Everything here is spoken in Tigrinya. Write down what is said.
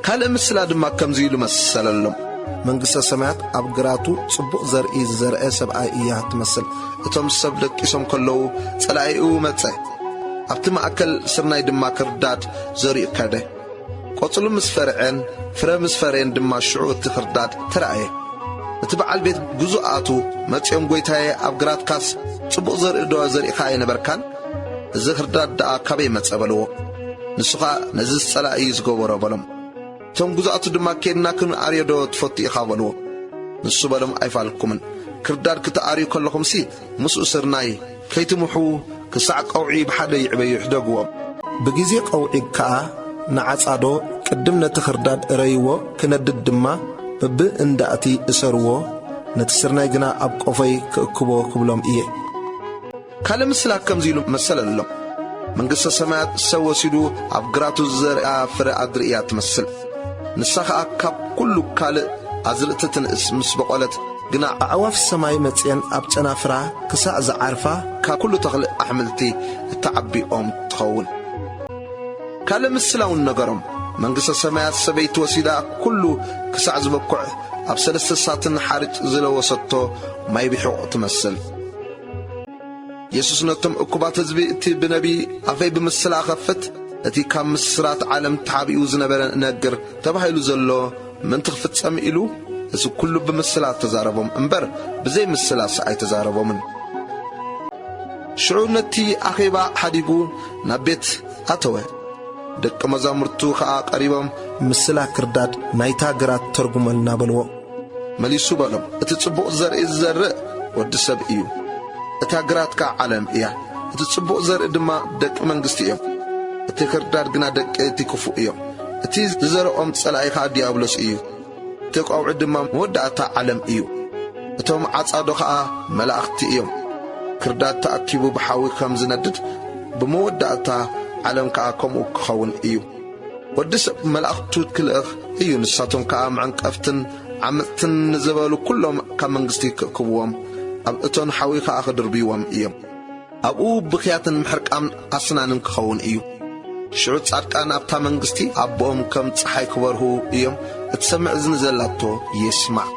ካልእ ምስላ ድማ ከምዚ ኢሉ መሰለሎም። መንግስተ ሰማያት ኣብ ግራቱ ጽቡቕ ዘርኢ ዝዘርአ ሰብኣይ እያ ትመስል። እቶም ሰብ ደቂሶም ከለዉ ጸላኢኡ መጸ። ኣብቲ ማእከል ስርናይ ድማ ክርዳድ ዘሪኡ ከደ። ቆጽሉ ምስ ፈርዐን ፍረ ምስ ፈረየን ድማ ሽዑ እቲ ክርዳድ ተራእየ። እቲ በዓል ቤት ግዙኣቱ መጺኦም፣ "ጐይታየ፣ ኣብ ግራትካስ ጽቡቕ ዘርኢ ዶ ዘሪእኻ ኣይነበርካን? እዚ ክርዳድ ደኣ ካበይ መጸ?" በልዎ። ንሱ ኸኣ፣ "ነዚ ጸላኢ እዩ ዝገበሮ" በሎም። እቶም ግዙኣቱ ድማ፣ "ኬድና ክንኣርዮ ዶ ትፈቱ ኢኻ?" በልዎ። ንሱ በሎም፣ "ኣይፋልኩምን። ክርዳድ ክትኣርዩ ከለኹምሲ ምስኡ ስርናይ ከይትምሕዉ ክሳዕ ቀውዒ ብሓደ ይዕበዩ ሕደግዎም። ብግዜ ቀውዒ ከኣ ንዓጻዶ ቅድም ነቲ ክርዳድ እረይዎ፣ ክነድድ ድማ በብእንዳእቲ እሰርዎ፣ ነቲ ስርናይ ግና ኣብ ቆፎይ ክእክቦ ክብሎም እየ።" ካልእ ምስላ ከምዚ ኢሉ መሰለሎም። መንግስተ ሰማያት ሰብ ወሲዱ ኣብ ግራቱ ዝዘርኣ ፍረ ኣድሪ እያ ትመስል። ንሳ ኸኣ ካብ ኩሉ ካልእ ኣዝርእቲ ትንእስ፣ ምስ በቖለት ግና ኣዕዋፍ ሰማይ መጽየን ኣብ ጨናፍራ ክሳዕ ዝዓርፋ፣ ካብ ኩሉ ተኽሊ ኣሕምልቲ እትዓቢ ኦም ትኸውን። ካልእ ምስላ እውን ነገሮም። መንግስተ ሰማያት ሰበይቲ ወሲዳ ኩሉ ክሳዕ ዝበኩዕ ኣብ ሰለስተ ሳትን ሓርጭ ዝለወሰቶ ማይ ብሑቕ ትመስል። የሱስ ነቶም እኩባት ህዝቢ፣ "እቲ ብነቢይ ኣፈይ ብምስላ እኸፍት፣ እቲ ካብ ምስራት ዓለም ተሓቢኡ ዝነበረ እነግር" ተባሂሉ ዘሎ ምእንቲ ክፍጸም ኢሉ፣ እዚ ኩሉ ብምስላ ተዛረቦም እምበር፣ ብዘይ ምስላስ ኣይተዛረቦምን። ሽዑ ነቲ ኣኼባ ሓዲጉ ናብ ቤት ኣተወ። ደቂ መዛሙርቱ ኸኣ ቀሪቦም፣ "ምስላ ክርዳድ ናይታ ግራት ተርጉመልና" በልዎ። መሊሱ በሎም፣ "እቲ ጽቡቕ ዘርኢ ዝዘርእ ወዲ ሰብ እዩ። እታ ግራት ከኣ ዓለም እያ። እቲ ጽቡቕ ዘርኢ ድማ ደቂ መንግስቲ እዮም። እቲ ክርዳድ ግና ደቂ እቲ ክፉእ እዮም። እቲ ዝዘርኦም ጸላኢ ኸኣ ዲያብሎስ እዩ። እቲ ቀውዒ ድማ መወዳእታ ዓለም እዩ። እቶም ዓጻዶ ኸኣ መላእኽቲ እዮም። ክርዳድ ተኣኪቡ ብሓዊ ከም ዝነድድ፣ ብመወዳእታ ዓለም ከኣ ከምኡ ክኸውን እዩ። ወዲ ሰብ መላእኽቱ ክልእኽ እዩ። ንሳቶም ከኣ መዐንቀፍትን ዓመጽትን ንዝበሉ ኩሎም ካብ መንግስቲ ክእክብዎም፣ ኣብ እቶን ሓዊ ከኣ ክድርብይዎም እዮም። ኣብኡ ብኽያትን ምሕርቃም ኣስናንን ክኸውን እዩ። ሽዑ ጻድቃን ኣብታ መንግስቲ ኣቦኦም ከም ጸሓይ ክበርሁ እዮም። እትሰምዕ እዝኒ ዘላቶ ይስማዕ።"